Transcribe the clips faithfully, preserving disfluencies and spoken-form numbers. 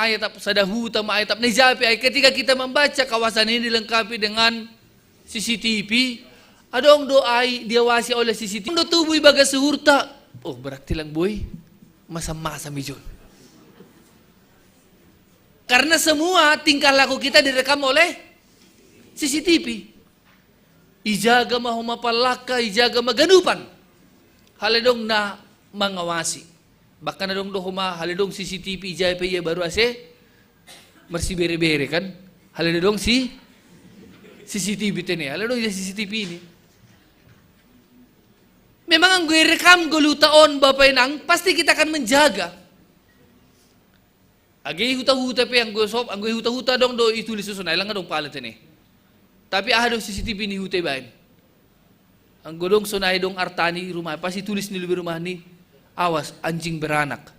Ai tap, sada huta ma ai tap. Nejapi ai, ketika kita membaca kawasan ini dilengkapi dengan C C T V, adong do ai diawasi oleh C C T V. Do tubuh ibaga suhurta. Oh, berarti lang boy masa-masa mijon. Karena semua tingkah laku kita direkam oleh C C T V. Ijaga ma homa palakka, ijaga ma ganupan. Hal adong na mangawasi. Bahkan adong do homa hal adong C C T V, ijaga pe ia baru ase marsibere-bere kan. Hal adong si C C T V tene, hal adong C C T V ini. Memang anggo irekam goluta on, Bapak Inang, pasti kita akan menjaga. Age huta-huta pe anggo sop, anggo huta-huta adong do itulis sonai, lang adong pala tene. Tapi aha do C C T V ni huta ibaen. Anggo adong sonai adong arta ni rumah, pasti tulis ni lobi rumah ni, "Awas, anjing beranak."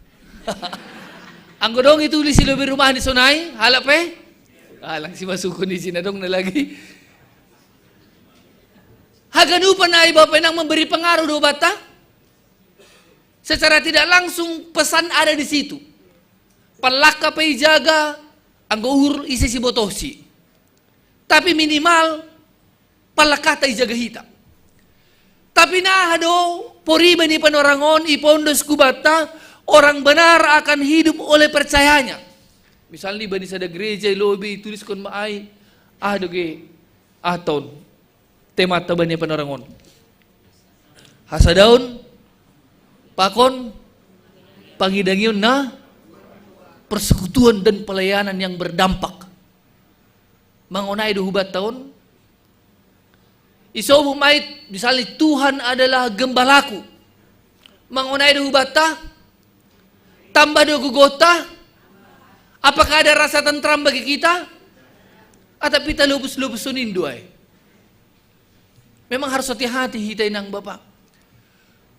Anggo adong itulis ni lobi rumah ni sonai, halak pe? Ah, lang si masukun di sini adong na lagi. Haganupan ai, Bapak Inang, memberi pengaruh do bata. Secara tidak langsung pesan ada di situ. Palakka pe ijaga, anggo uhur ise sibotohsi. Tapi minimal palakkata ijaga hita. Tapi na aha do poriba ni panorang on ipondos ku bata, orang benar akan hidup oleh percayanya. Misalnya bani sada gereja i lobi ituliskon ma ai, aha do ge, aha ton, temata bani panorang on. Hasadaon, pakon, pangidangion na, persekutuan dan pelayanan yang berdampak. Mangonai do hubata on. Isobut ma ai, misalnya, "Tuhan adalah gembalaku." Mangonai do hubata, tambah do gogota. Apakah ada rasa tentram bagi kita? Atau pita lobus-lobus sonin do ai. Memang harus hati-hati hita, Inang, Bapak.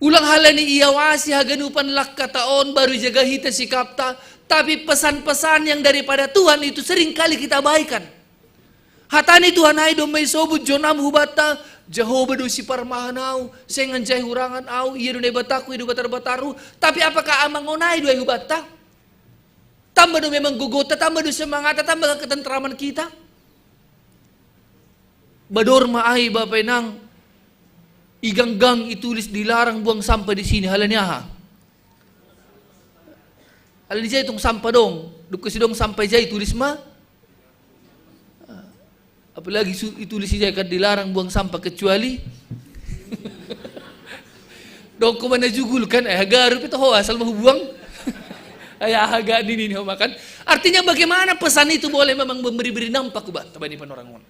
Ulang halani iawasi haganupan lakkata on baru ijaga hita sikapta, tapi pesan-pesan yang daripada Tuhan itu sering kali kita abaikan. Hata ni Tuhan ai domma isobut jo namu hubata, "Jahowa do siparmahan au, seng anjai hurangan au, ia do Naibataku, ia do Batara-bataru." Tapi apakah mangonai do ai hubata? Tambah do memang gogota, tambah do semangat, tambah ketentraman kita. Bador ma ai, Bapak Inang, iganggang itulis, "Dilarang buang sampah di sini." Halani aha? Halani ijai tong sampah dong, dukku sidong sampah ijai tulis ma. Apalagi su-, itulis ijai kan, "Dilarang buang sampah kecuali." Dong ko mana jugul kan, eh, hagaru pita ho asal mau buang. Ayah agak nini ni ho makan. Artinya bagaimana pesan itu boleh memang memberi-beri nampak ba, tabani panorang on.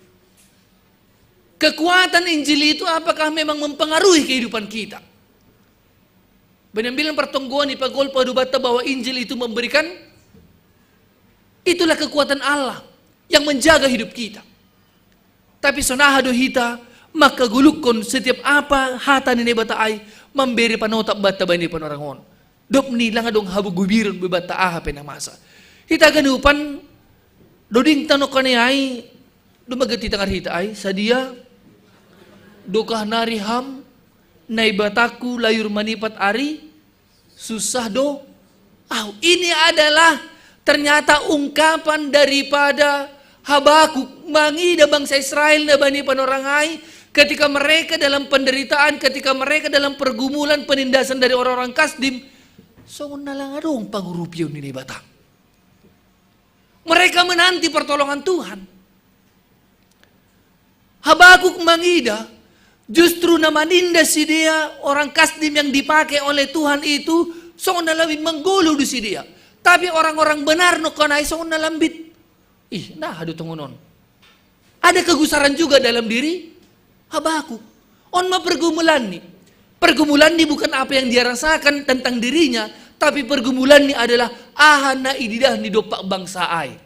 Kekuatan Injil itu apakah memang mempengaruhi kehidupan kita? Benambilan pertonggoan ipagolpa do bata bahwa Injil itu memberikan, itulah kekuatan Allah yang menjaga hidup kita. Tapi sonaha do hita, maka gulukkon setiap apa hata ni Naibata ai, mambere panotap bata bani panorang on. Dop ni langa dong habu gubiron be bata aha pe na masa. Hita ganupan, doding tano kane ai, do magati tangar hita ai, sadia, dokah nari ham, Naibataku layur manipat ari, susah do. Au, ini adalah ternyata ungkapan daripada Habakuk mangida bangsa Israel na bani panorang ai, ketika mereka dalam penderitaan, ketika mereka dalam pergumulan penindasan dari orang-orang Kasdim, songon na lang adong pangurupion ni Naibata. Mereka menanti pertolongan Tuhan. Habakuk mangida, justru na manindas sidea, orang Kasdim yang dipakai oleh Tuhan itu, songon na lambit manggolu do sidea. Tapi orang-orang benar nongkanai songon na lambit. Ih, na hadu tongonon. Ada kegusaran juga dalam diri Habakuk. On ma pergumulanni. Pergumulanni bukan apa yang dia rasakan tentang dirinya, tapi pergumulanni adalah aha na ididah ni dompak bangsa ai.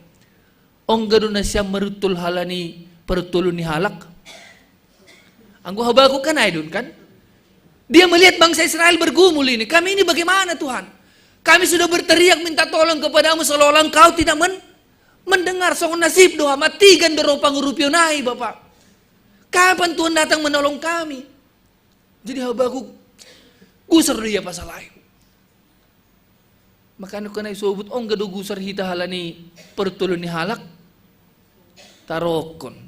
Ongga do nasiam maruntul halani paruntulan ni halak? Anggo Habakuk kan ai don kan? Dia melihat bangsa Israel bergumul ini. "Kami ini bagaimana, Tuhan? Kami sudah berteriak minta tolong kepadamu, seolah-olah Engkau tidak men-, mendengar." Songon nasib do, matigan do ro pangurupion ai, Bapak. "Kapan Tuhan datang menolong kami?" Jadi Habakuk gusar do ia pasal ai. Makanya kana isobut ongga do gusar hita halani pertolon ni halak. Tarokon.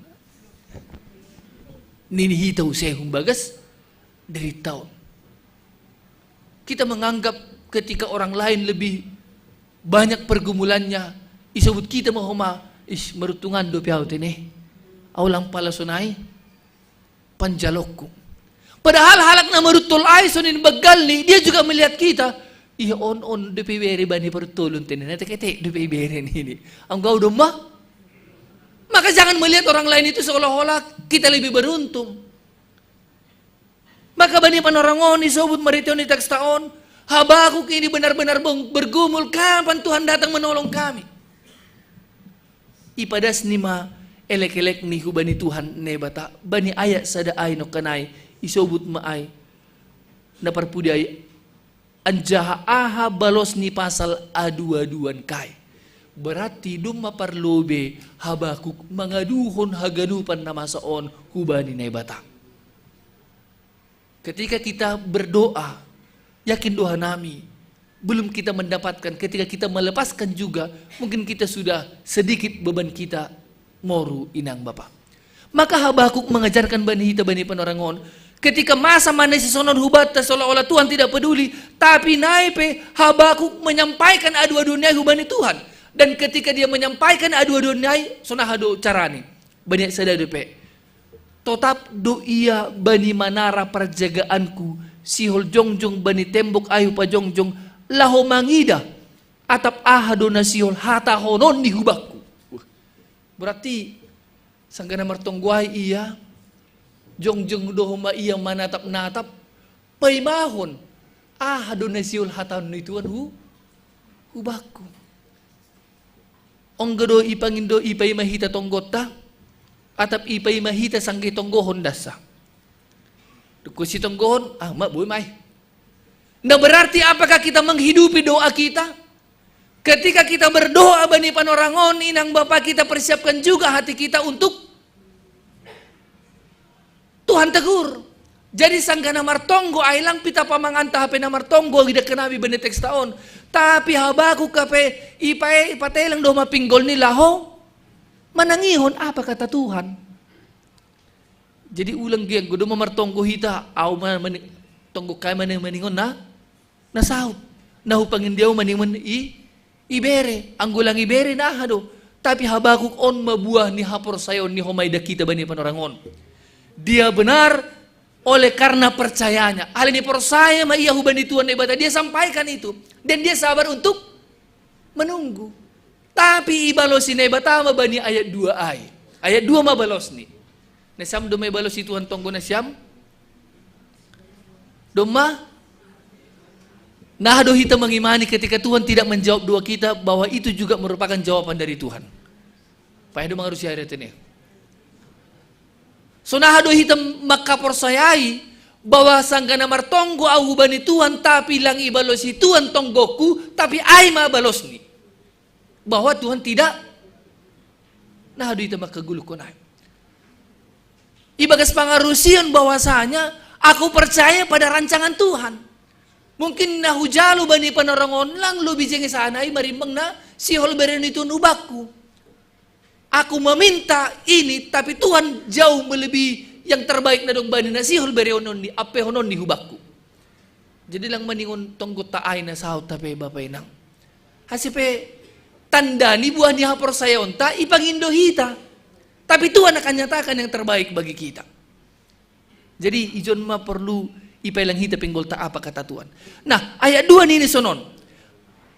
Nini hita use humbagas dari taon. Kita menganggap ketika orang lain lebih banyak pergumulannya, isobut kita mahoma, is merutungan do piau tene. Aulang pala sonai panjalokku. Padahal halak na maruttol ai sonin baggalni, dia juga melihat kita. Iya on on depe bere bani pertolon tene na tekete depe bere nini. Anggau domma. Maka jangan melihat orang lain itu seolah-olah kita lebih beruntung. Maka bani panorang on isobut mariteon ni teks taon, Habakuk ini benar-benar bergumul kapan Tuhan datang menolong kami. Ipadas ni ma elek-elek ni hubani Tuhan Naibata, bani ayat sada ai nokkanai, isobut ma ai. Na parpudi ai, anjaha aha balos ni pasal adu-aduan kai. Berarti domma parlobe Habakuk mangaduhon haganupan na masa on hubani Naibata. Ketika kita berdoa, yakin doa nami belum kita mendapatkan, ketika kita melepaskan juga, mungkin kita sudah sedikit beban kita moru inang bapa. Maka Habakuk mengajarkan bani hita bani panorangon, ketika masa manesi sonon hubatta seolah-olah Tuhan tidak peduli, tapi naipe Habakuk menyampaikan adu-adu nai hubani Tuhan. Dan ketika dia menyampaikan adu-adu nai, sonaha do carani. Bani sada dope. Totap do ia bani manara parjagaanku, sihol jongjong bani tembok ai hupajongjong, laho mangida atap aha do na sihol hatahononni hubakku. Berarti sanggana martonggo ai ia, jongjong do homa ia manatap-natap, paimahon aha do na sihol hatahononni Tuhan hu hubakku. Ongga do ipangindo ipaima hita tonggotta, atap ipaima hita sangge tonggohon dasa. Dukusi tonggohon, ah, ma boi mai. Nah, berarti apakah kita menghidupi doa kita? Ketika kita berdoa bani panorangon inang bapa, kita persiapkan juga hati kita untuk Tuhan tegur. Jadi sanggana martonggo ai lang pita pamanganta hape na martonggo ida kenabi bani teks taon. Tapi Habakuk hape ipae ipatelang do homa pinggolni laho manangihon apa kata Tuhan. Jadi ulang giang godo ma martonggo hita, au ma tonggo kai maning maningon na na saut. Na hupangindiau maning man i ibere, anggo lang ibere na aha do. Tapi Habakuk on ma buah ni haporsayaon ni homa ida kita bani panorangon. Dia benar oleh karena percayanya. Alani porsaya ma ia hubani Tuhan Naibata, dia sampaikan itu. Dan dia sabar untuk menunggu. Tapi ibalosi Naibata ma bani ayat dua ai. Ayat dua ma balosni. Nasiam do ma ibalosi Tuhan tonggo nasiam? Domma? Nah do hita mengimani ketika Tuhan tidak menjawab doa kita, bahwa itu juga merupakan jawaban dari Tuhan. Pahe do mangarusi ayat ini. Sonaha do hita makaporsayai bahwa sanggana martonggo au hubani Tuhan, tapi lang ibalosi Tuhan tonggoku, tapi ai ma balosni. Bahwa Tuhan tidak, nah do hita makaguluhon ai. Ibagas pangarusion bahwasanya aku percaya pada rancangan Tuhan. Mungkin na hujalo bani panorangon lang lobi jenge sanai marimbang na sihol bereon ni Tuhan hubakku. Aku meminta ini, tapi Tuhan jauh melebihi yang terbaik na dong bani na sihol bereononni, ampehononni hubakku. Jadi lang maningon tonggotta ai na saut hape bapa inang. Hasipe tanda ni buah ni haporsayaonta ipangindo hita. Tapi Tuhan akan nyatakan yang terbaik bagi kita. Jadi ijon ma porlu ipailang hita pinggolta apa kata Tuhan. Nah, ayat dua nini sonon.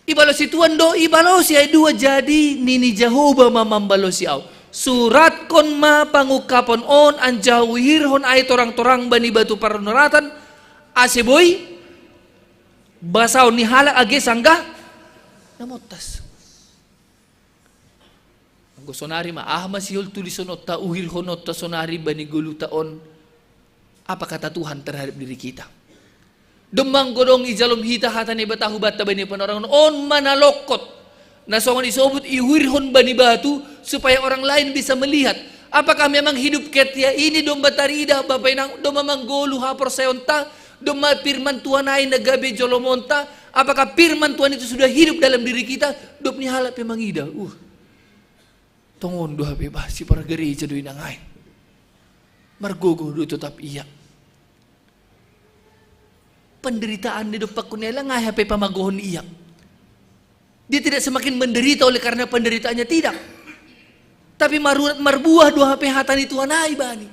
Ibalosi Tuhan do, ibalosi ayat dua, jadi nini Jahowa ma mambalosi au. Suratkon ma pangungkapon on anjaha uhirhon ai torang-torang bani batu parnoratan, ase boi basaon ni halak age sanggah na montas. Anggo sonari ma, aha ma sihol tulisononta, uhirhononta sonari bani goluta on, apa kata Tuhan terhadap diri kita? Domma anggo dong ijalom hita hata ni Naibata hubanta bani panorangon on, manalongkot na songon isobut iuhirhon bani batu, supaya orang lain bisa melihat. Apakah memang hidup ketia ini domma tarida bapa inang, domma manggolu haporsayaonta, domma firman Tuhan ai na gabe jolomonta, Apakah firman Tuhan itu sudah hidup dalam diri kita? Dop ni halak pe mangidah, uh, tongon do hape bah, si para gereja do inang ai. Margogoh do tetap ia. Penderitaan ni do pakun ia lang ai hape pamagohon ia. Dia tidak semakin menderita oleh karena penderitaannya, tidak. Tapi marurat marbuah do hape hata ni Tuhan ai bani.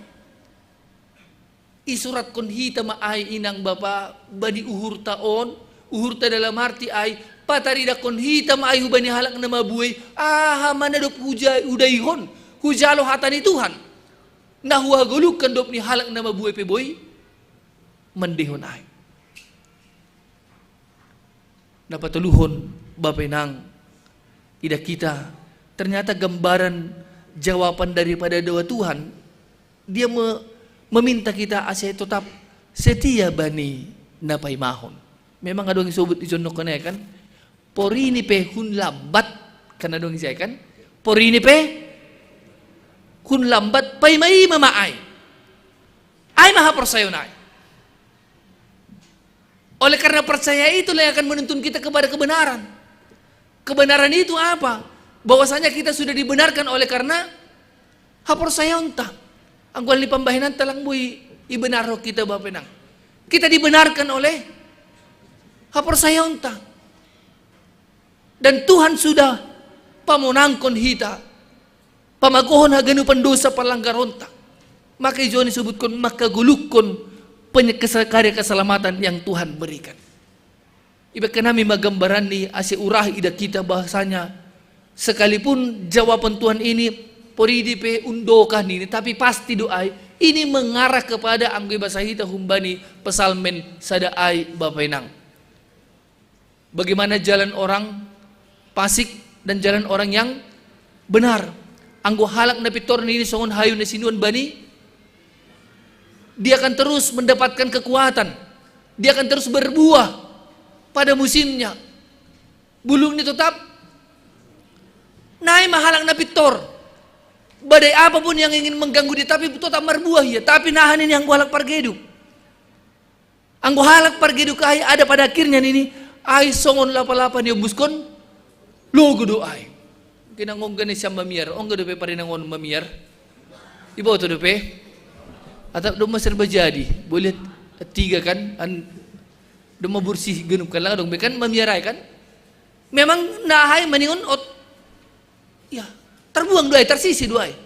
Isuratkon hita ma ai inang bapa bani uhurta on, uhurta dalam arti ai, pataridahkon hita ma ai hubani halak na mabuei, aha ma na dop huja-, hudaihon, hujalo hata ni Tuhan. Na huhagoluhon dop ni halak na mabuei pe boi mandeihon ai. Na patoluhon, bapa inang, idah kita, ternyata gambaran jawaban daripada doa Tuhan, dia me-, meminta kita ase tetap setia bani na paimahon. Memang adong isobut ijon nokon ai kan, porini pe hun lambat, kan adong isai kan, porini pe hun lambat, paima-ima ma ai. Ai ma haporsayaon ai. Oleh karena percaya itulah yang akan menuntun kita kepada kebenaran. Kebenaran itu apa? Bahwasanya kita sudah dibenarkan oleh karena haporsayaonta. Anggo ni pambahenanta lang boi ibenarhon hita bapa inang. Kita dibenarkan oleh haporsayaonta. Dan Tuhan sudah pamonangkon hita, pamagohon haganupan dosa palanggaronta. Maka ijon isobutkon, maka goluhkon penye-, kesa-, karya keselamatan yang Tuhan berikan. Ibakan nami ma gambaran ni ase urah idah kita bahasanya, sekalipun jawaban Tuhan ini porini pe undokah nini, tapi pasti do ai ini mengarah kepada anggo ibasa hita humbani Psalmen sada ai bapa inang. Bagaimana jalan orang fasik dan jalan orang yang benar. Anggo halak na pintor nini songon hayu na sinuan bani, dia akan terus mendapatkan kekuatan. Dia akan terus berbuah pada musimnya. Bulung ni tetap. Nai ma halak na pintor. Badai apapun yang ingin mengganggu dia, tapi tetap marbuah ia. Tapi nahan ini anggo halak pargeduk. Anggo halak pargeduk ai ada pada akhirnya nini, ai songon lapa-lapa niombuskon logo do ai. Kinangon gani siam mamiar, ongga dope parinangon mamiar. Iboto dope. Atap domma serba jadi, boleh tiga kan, an, domma bersih genuk kan, lang adong be kan mamiar ai kan. Memang na ai maningon ot, ya, terbuang do ai, tersisi do ai.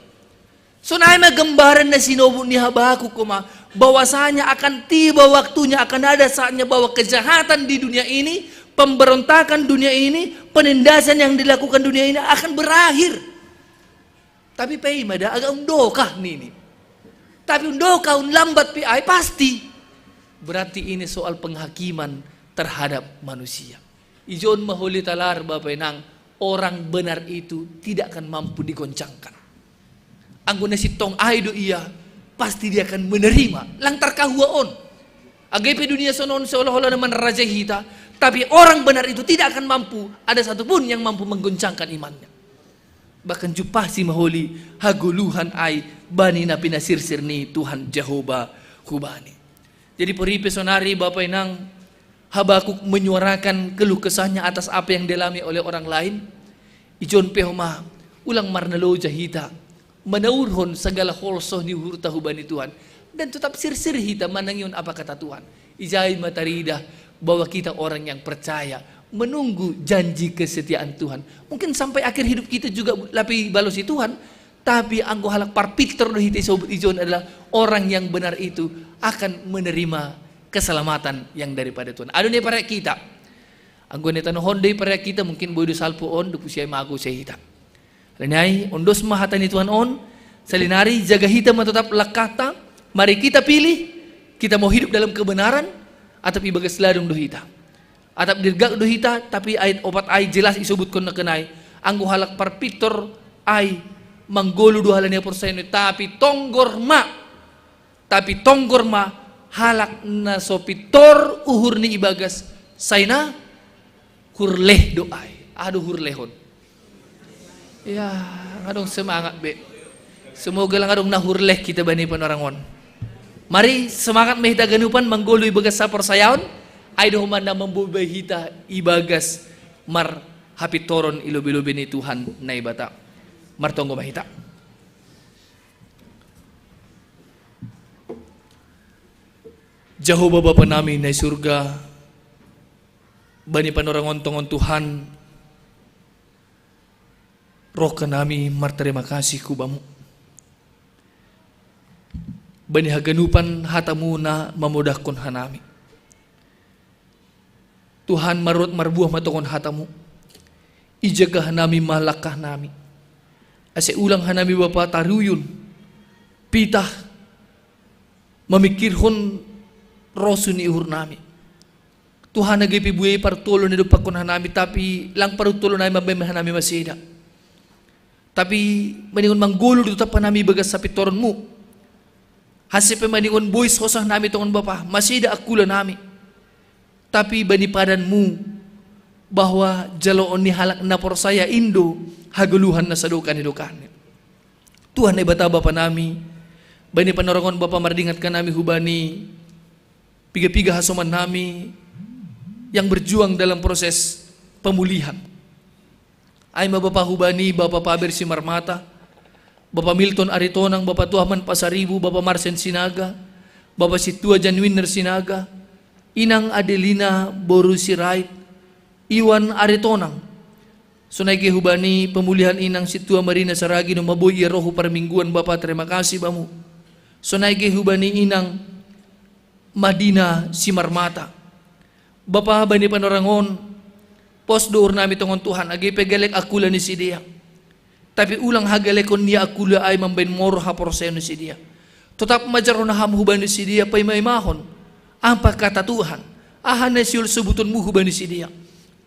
Sonai ma gambaran na sinobut ni Habakuk, koma, bahwasanya akan tiba waktunya, akan ada saatnya bahwa kejahatan di dunia ini, pemberontakan dunia ini, penindasan yang dilakukan dunia ini akan berakhir. Tapi paima da, agak undokah nini. Tapi undokah, unlambat pe ai pasti. Berarti ini soal penghakiman terhadap manusia. Ijon ma holi talar bapa inang, orang benar itu tidak akan mampu digoncangkan. Anggo na sintong ai do ia, pasti dia akan menerima. Lang tarkahua on. Age pe dunia sonon seolah-olah na manrajai hita, tapi orang benar itu tidak akan mampu, ada satupun yang mampu menggoncangkan imannya. Bahkan jumpah si ma holi hagoluhan ai bani na pinasirsir ni Tuhan Jahowa hubani. Jadi poripe sonari bapa inang, Habakuk menyuarakan keluh kesahnya atas apa yang dialami oleh orang lain. Ijon pe homa, ulang marnaloja hita manaurhon sagala holso ni uhurta hubani Tuhan, dan tetap sirsir hita manangihon apa kata Tuhan. Ijai ma taridah bahwa kita orang yang percaya, menunggu janji kesetiaan Tuhan. Mungkin sampai akhir hidup kita juga lape ibalosi Tuhan, tapi anggo halak parpintor do hita isobut ijon adalah orang yang benar itu akan menerima keselamatan yang daripada Tuhan. Adong ni pareak hita. Anggo ni tanohon do i pareak hita, mungkin boi do salpu on do pusiai mago siai hita. Alani ai, ondos ma hata ni Tuhan on, salinari jaga hita ma tetap langkahta, mari kita pilih, kita mau hidup dalam kebenaran, atap ibagas ladung do hita. Atap dirgak do hita, tapi ayat opat ai jelas isobutkon nangkin ai. Anggo halak parpintor ai manggolu do halani haporsayaon, tapi tonggor ma. Tapi tonggor ma halak na so pintor uhurni ibagas, sai na hurleh do ai. Aha do hurlehon? Ya, ngadong semangat be. Semoga lang adong na hurleh hita bani panorang on. Mari semangat ma hita ganupan manggolu ibagas haporsayaon. Ai do ma na mambobai hita ibagas marhapintoron i lobei-lobei ni Tuhan Naibata. Martonggo ma hita. Jahowa Bapa nami na i surga, bani panorangon tongon Tuhan, roh hanami martarima kasih hu Bamu. Bani haganupan hataMu na mamodahkon hanami. Tuhan, marot marbuah ma tongon hataMu. Ijaga hanami ma langkahnami. Ase ulang hanami Bapa taruyun, pitah, mamingkirhon rosu ni uhurnami. Tuhan, age pe buei parutolon na idompakkon hanami, tapi lang parutolon nami mambahen hanami maseda. Tapi maningon manggoluh do totap hanami ibagas hapintoronMu. Ase pe maningon bois hosoh nami tongon Bapa, maseda angkulanami. Tapi bani padanMu, bahwa jaloon ni halak na porsaya in do hagoluhan na sadokah ni dokahni. Tuhan Naibata Bapa nami, bani panorangon Bapa mardingat hanami hubani piga-piga hasoman nami yang berjuang dalam proses pemulihan. Ai ma Bapa hubani Bapa Paber Simarmata, Bapa Milton Aritonang, Bapa Tuaman Pasaribu, Bapa Marsen Sinaga, Bapa Situa Janwiner Sinaga, Inang Adelina boru Sirait, Iwan Aritonang. Sonai age hubani pemulihan Inang Situa Marina Saragi, na maboi ia ro hu parmingguan Bapa, tarima kasih Bamu. Sonai age hubani Inang Madina Simarmata. Bapa, bani panorangon, pos do uhurnami tongon Tuhan, age pe galek angkula ni sidea. Tapi ulang hagalekon ni angkula ai mambahen moror haporsayaon ni sidea. Totap ma jarhon Ham hubani sidea, paima-imahon aha pe hata Tuhan, aha na sihol sobutonMu hubani sidea.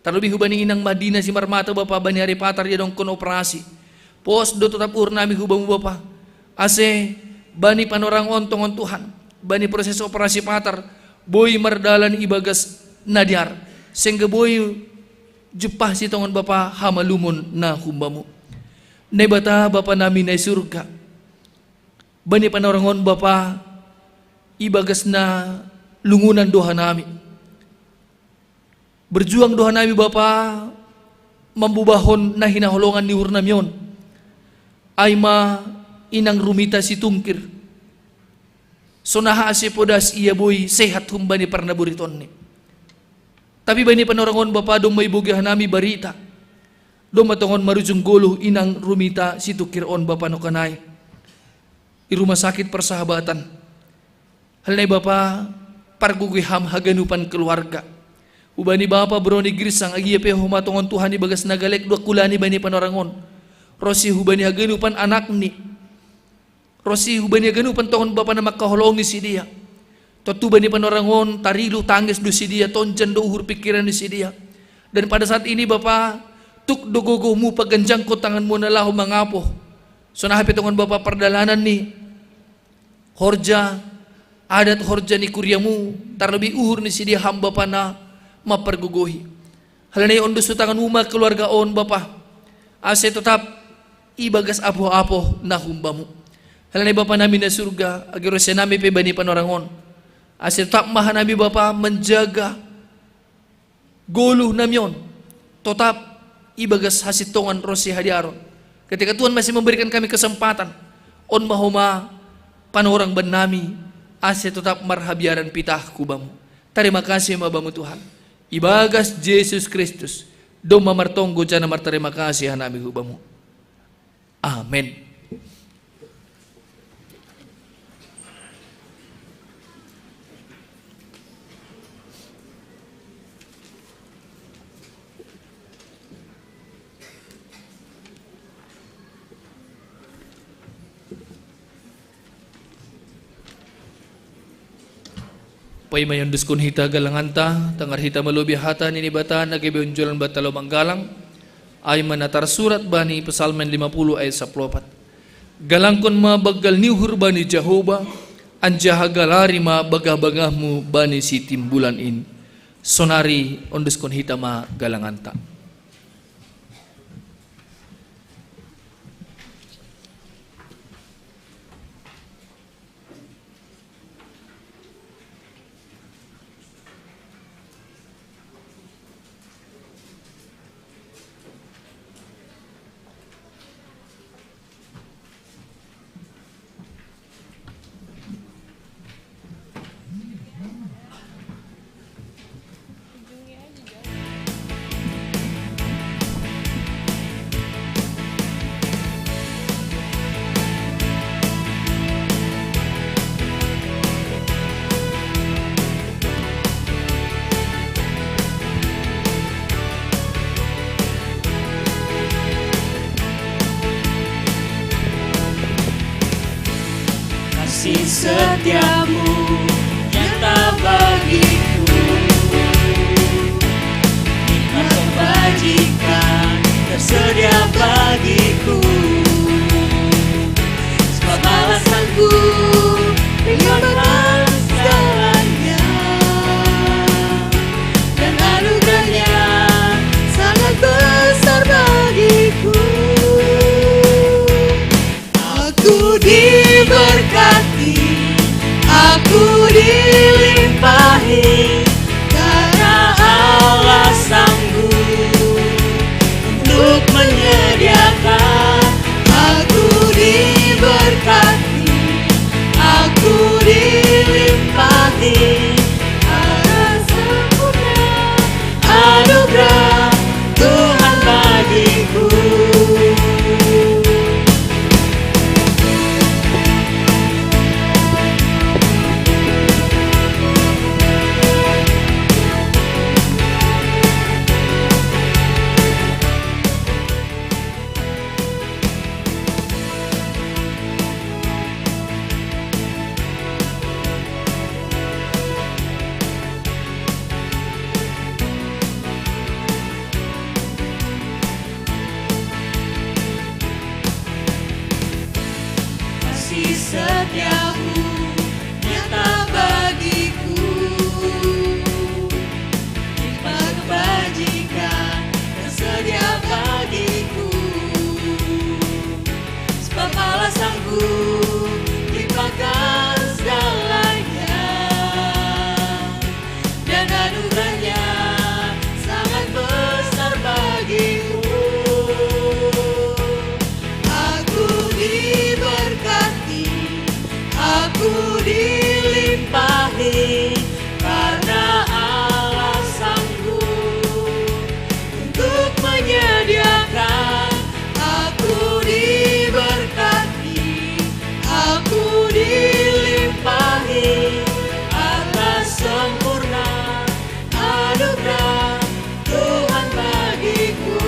Tarlobei hubani Inang Madina Simarmata Bapa, bani ari patar ia dongkon operasi. Pos do totap uhurnami hu Bamu Bapa. Ase bani panorangon tongon Tuhan, bani proses operasi patar, boi mardalan ibagas na dear, sengge boi jumpahsi tongon Bapa hamalumon na humbaMu. Naibata Bapa nami na i surga, bani panorangon Bapa, ibagas na lungunan do hanami. Berjuang do hanami Bapa, mambubahon na hinaholongan ni uhurnami on. Ai ma Inang Rumita Situngkir. Sonaha ase podas ia boi sehat humbani parnaboritonni. Tapi bani panorangon Bapa, domma ibogei hanami barita, domma tongon marujung goluh Inang Rumita Situngkir on Bapa nongkanai. I rumah sakit persahabatan. Hal nai Bapa, pargogoi Ham haganupan keluarga. Hubani Bapa beroni girsang, age ia pe homa tongon Tuhan ibagas na galek do angkulani bani panorangon. Ronsi hubani haganupan anakni. Ronsi hubani haganupan tongon Bapa na mangkaholongi sidea. Tontu bani panorangon tarilu tangis do sidea, tonjan do uhur pingkiran ni sidea. Dan pada saat ini Bapa, tuk do gogohMu paganjangkon tanganMu na laho mangapoh. Sonaha pe tongon Bapa pardalanan ni horja, adat horja ni kuriaMu, tarlobei uhur ni sidea Ham Bapa na mampargogohi. Hal nai ondos tu tanganMu ma keluarga on Bapa, ase totap ibagas apoh-apoh na humbaMu. Hal nai Bapa nami na i surga, age ro ise nami pe bani panorangon, ase totap ma hanami Bapa manjaga goluh nami on, totap ibagas hasintongan ronsi hadearon. Ketika Tuhan masih memberikan kami kesempatan, on ma homa panorang bannami, ase totap marhabiaran pitah hu Bamu. Tarima kasih ma Bamu Tuhan. Ibagas Jesus Kristus, domma martonggo jana martarima kasih hanami hu Bamu. Amen. Paima iondoskon hita galanganta, tangar hita ma lobei hata ni Naibata na gabe onjolan banta laho manggalang, ai ma na tarsurat bani Psalmen lima puluh ayat sampulu opat. Galangkon ma banggal ni uhur bani Jahowa, anjaha galari ma bagah-bagahmu bani Sitimbulan in. Sonari ondoskon hita ma galanganta. Setiamu nyata bagiku, hikmat kebajikan tersedia bagiku. Sebab balasanku dengan segalanya, dan anugerahnya sangat besar bagiku. Aku diberkati, aku dilimpahi, karena Allah sanggup untuk menyediakan. Aku diberkati, aku dilimpahi, karena sempurna anugerah Tuhan bagiku. Kasih setiamu nyata bagiku, hikmat kebajikan tersedia bagiku. Sebab Allah sanggup limpahkan segalanya, dan anugerahnya sangat besar bagiku. Aku diberkati, aku dilimpahi, karena Allah sanggup untuk menyediakan. Aku diberkati, aku dilimpahi, atas sempurna anugerah Tuhan bagiku.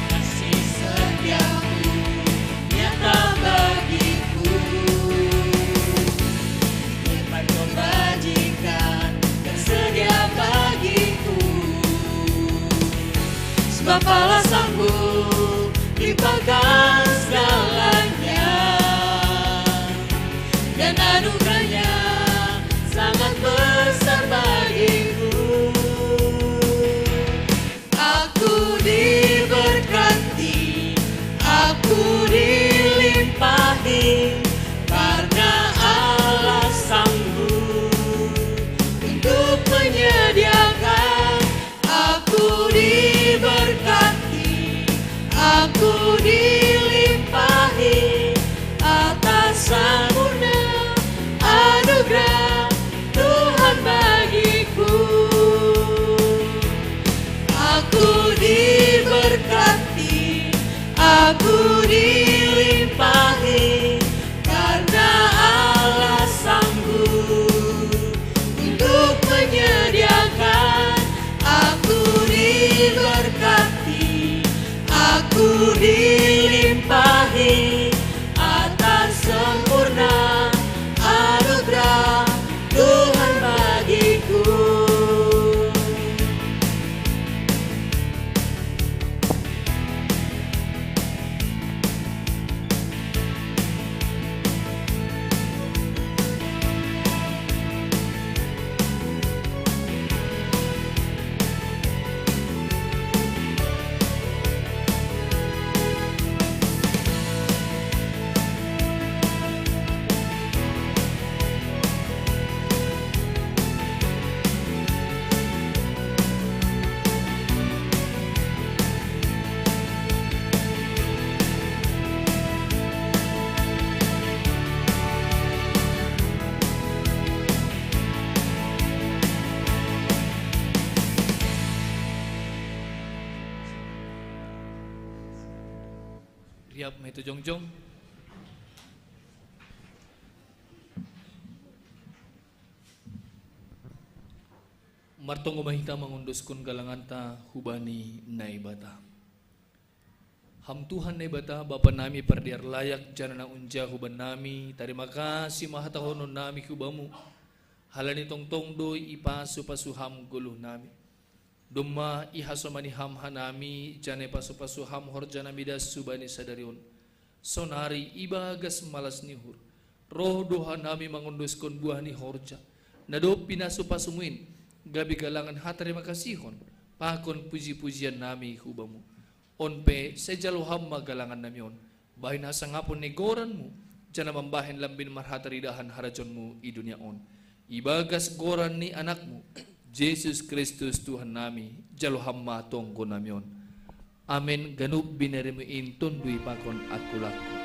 Kasih setiamu nyata bagiku, hikmat kebajikan tersedia bagiku. Sebab Allah sanggup limpahkan segalanya, dan anugerahnya sangat besar bagiku. Aku diberkati, aku dilimpahi, karena Allah sanggup untuk menyediakan. Aku diberkati, aku dilimpahi, atas sempurna anugerah Tuhan bagiku. Aku diberkati, aku dilimpahi, karena Allah sanggup untuk menyediakan. Aku diberkati, aku dilimpahi, atas sempurna anugerah Tuhan bagiku. Siap, mai tu jongjong. Martonggo ma hita mangunduskon galanganta hubani Naibata. Ham Tuhan Naibata, Bapa nami pardiar layak, jana na unja hubannami, tarima kasih ma hatahononnami hubamu, halani tongtong do ipasu-pasu Ham goluhnami. Domma ihasomani Ham hanami, jana ipasu-pasu Ham horjanami das hubani sadari on. Sonari ibagas malas ni uhur, roh do hanami mangunduskon buah ni horja, na dob pinasu-pasumu in, gabe galangan hatarima kasihon, pakon puji-pujiannami hubamu. On pe sai jalo Ham ma galangannami on, bahen hasangapon ni goranmu, jana mambahen lambin marhataridahan harajaonmu i dunia on. Ibagas goran ni Anakmu, Jesus Kristus Tuhannami, jalo Ham ma tonggonami on. Amen. Ganup binerimu in tondui pakon angkulaku.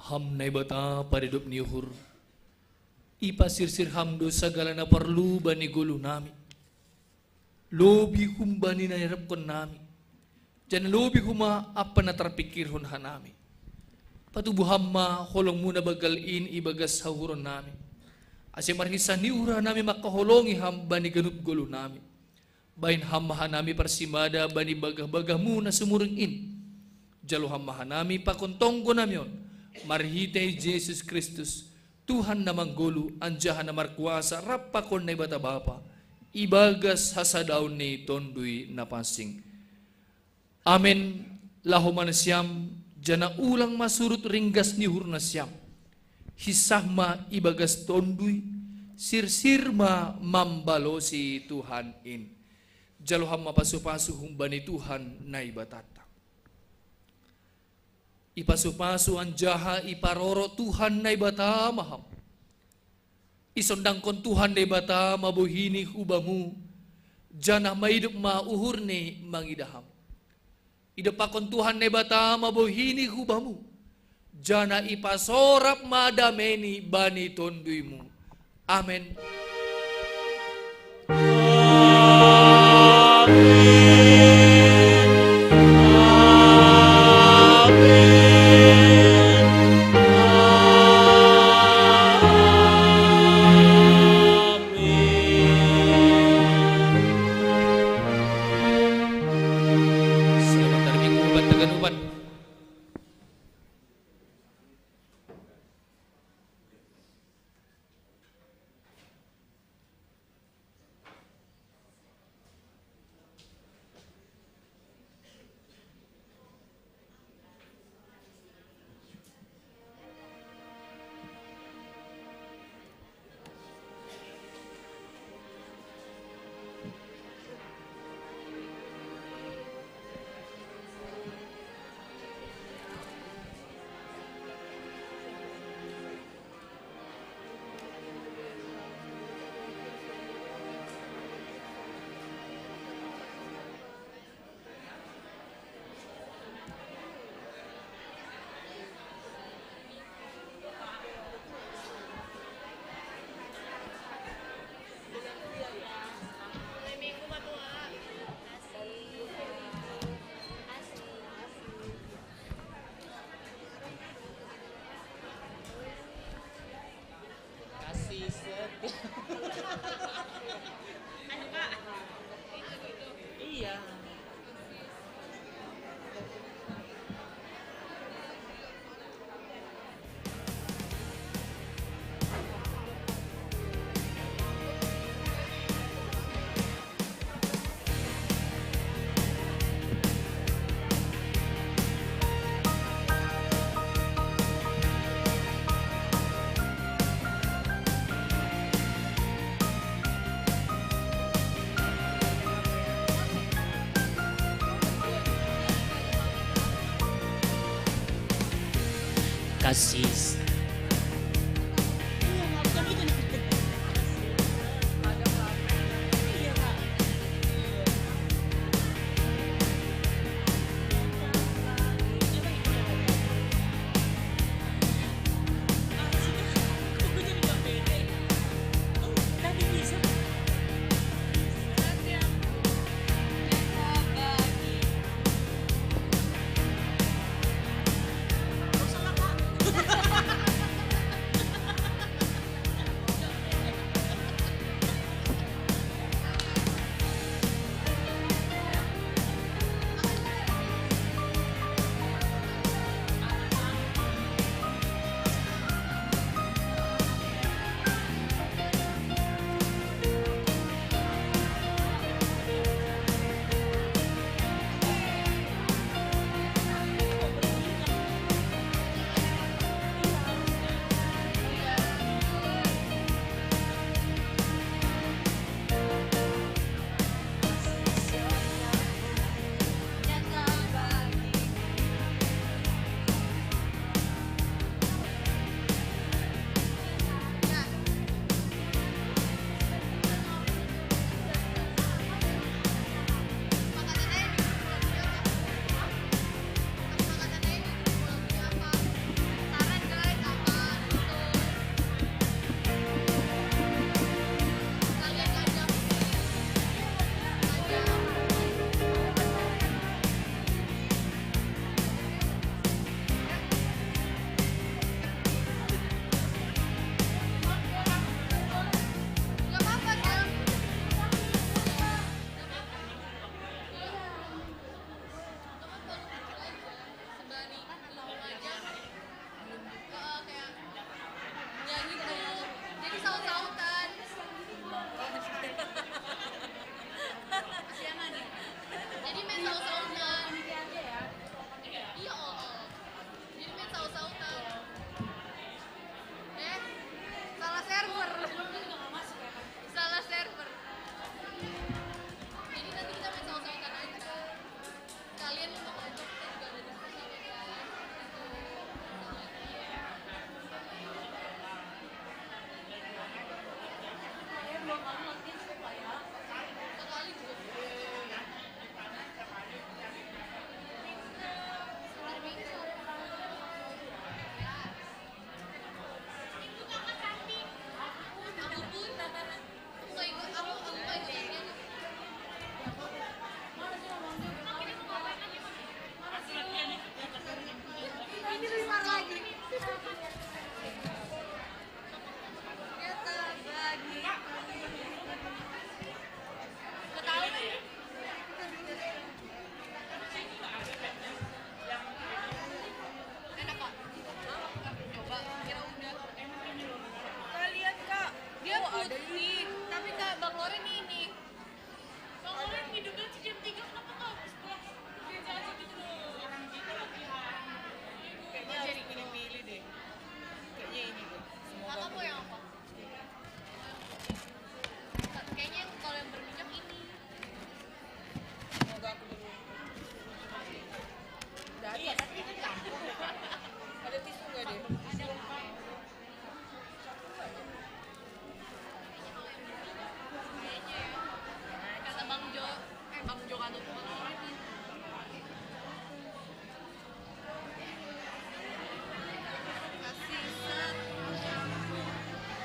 Ham Naibata paridop ni uhur, ipasirsir Ham do sagala na porlu bani goluhnami, lobi humbani na nirapkonnami, jana lobi huma ampa na tarpingkirhon hanami. Patubu Ham ma holongmu na banggal in ibagas hauhuronnami, ase marhinsah ni uhur hanami mangkaholongi Ham bani ganup goluhnami. Bahen Ham ma hanami parsimada bani bagah-bagahmu na sumuring in. Jalo Ham ma hanami pakon tonggonami on, marhitei Jesus Kristus, Tuhan na manggoluh anjaha na markuasa rap pakon Naibata Bapa, ibagas hasadaon ni Tonduy Napansing. Amen. Laho ma nasiam, jana ulang ma surut ringgas ni uhur nasiam. Hinsah ma ibagas Tonduy, sirsir ma mambalosi Tuhan in. Jalo Ham ma pasu-pasu humbani Tuhan Naibatanta. Ipasu-pasu anjaha iparoro Tuhan Naibata ma Ham. Isondangkon Tuhan Naibata ma bohini hubamu, janah maidop ma uhurni mangidah Ham. Idompakkon Tuhan Naibata ma bohini hubamu, janah ipasorap ma dameini bani tonduymu. Amen. Kasih setia. Iya. Asis.